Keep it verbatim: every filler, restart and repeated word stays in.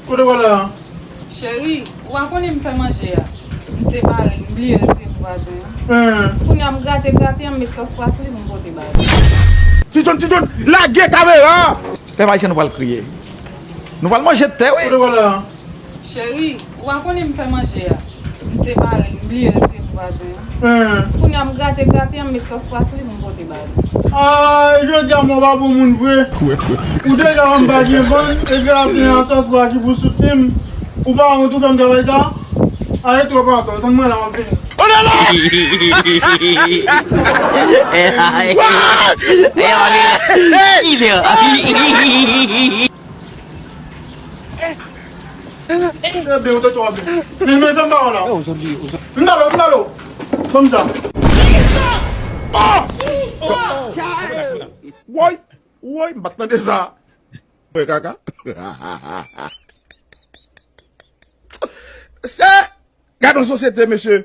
Kote w pral la? Cheri, ou pa konnen m fè manje a. M separe l, m bliye l se pou vwazen an. Hein. Kounye a m grate, grate, m met sòs pwa sou li pou m pote ba li. Titoun, Titoun, lage kamera! Pèp ayisyen, nou pral kriye. Nou pral manje tè, wi. Kote w pral la? Cheri, ou pa konnen m fè manje a. M separe l, m bliye l se pou vwazen an. Hein. Kounye a m grate, grate, m met sòs pwa sou li pou m pote ba li. Ay, jodi a mwen pa bon moun vre. Ou deja wè m pa gen vann, epi ap gen yon sòs pwa ki pou soutni m. Ou pa wont ou fè m travay sa? Arete w pa ankò, tann mwen la, m ap vini. On est là! Ebyen, ou te twò byen. Men, men, fè m ba w la. M ba l, m ba l. Ban m sa. Oh! Woy! Woy, m pa t tande sa. Mwen kaka. Se, gad yon sosyete, mesye.